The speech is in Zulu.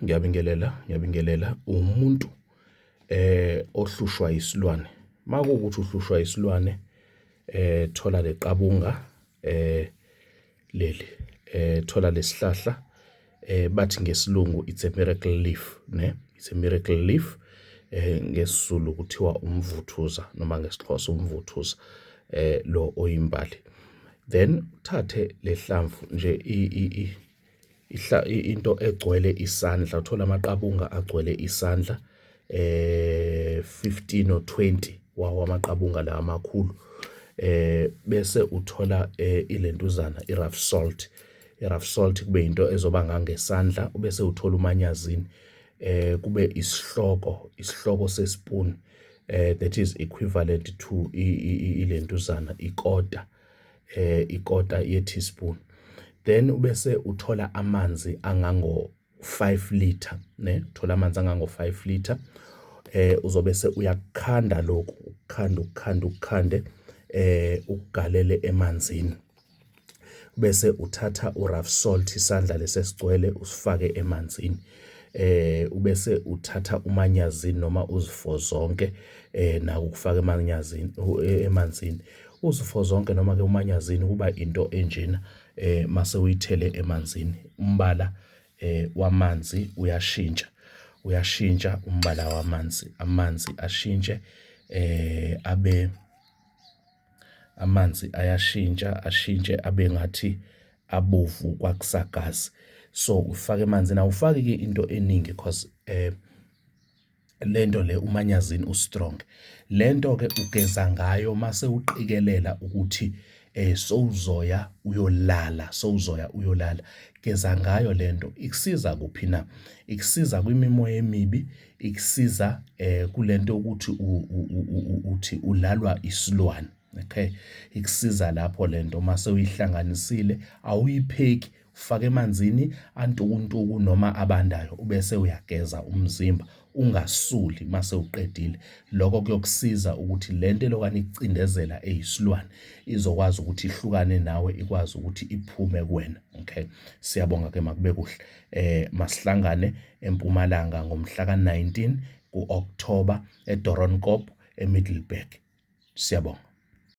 Ngiyabingelela, ngiyabingelela. Uwumuntu ohlushwa isilwane. Makuwukuthi uhlushwa isilwane, thola leqabunga leli, thola lesihlahla, bathi ngesiLungu it's a miracle leaf, ne? It's a miracle leaf. NgesiZulu kuthiwa umvuthuza noma ngesiXhosa umvuthuza lo oyimbali. Then uthathe lehlamvu nje into egcwele isandla, uthola amaqabunga agcwele isandla 15 or 20 wawo amaqabunga la amakhulu, bese uthola ilentuzana i-rough salt, i-rough salt kube into ezoba ngangesandla, ubese uthola umanyazini, kube isihloko sespoon, that is equivalent to ilentuzana ikota, ikota ye-teaspoon. Then ubese uthola amanzi angango 5 liter, ne? Uthola amanzi angango 5 liter, uzobe se uyakukhanda lokhu, ukukhanda, ukukhanda, ukukhande, ukugalele emanzini, bese uthatha u-rough salt, isandla lesesigcwele, usifake emanzini, ubese uthatha umanyazini noma uzifo zonke, nako ukufaka emanyazini, emanzini, uzifo zonke noma ke umanyazini, kuba into enjena. Mase uyithele emanzini, umbala wamanzi uyashintsha, uyashintsha umbala wamanzi, amanzi ashintshe, abe amanzi ayashintsha, ashintshe abe ngathi abovu kwakusagazi. So ufake emanzini, awufaki-ke into eningi cause lento le umanyazini u-strong. Lento ke ugeza ngayo mase uqikelela ukuthi sowuzoya uyolala, sowuzoya uyolala, geza ngayo lento. Ikusiza kuphi na? Ikusiza kwimimoya emibi, ikusiza kulento ukuthi uthi ulalwa isilwane. Okay, ikusiza lapho lento mase uyihlanganisile, awuyipheki, ufake emanzini antukuntuku noma abandayo, ubese uyageza umzimba ungasuli mase uqedile. Lokho kuyokusiza ukuthi lento elokwane ikucindezela eyisilwane izokwazi ukuthi ihlukane nawe, ikwazi ukuthi iphume kuwena. Okay, siyabonga ke, makube kuhle. Masihlangane eMpumalanga ngomhla ka-19 ku-October eDoornkop eMiddelburg. Siyabonga.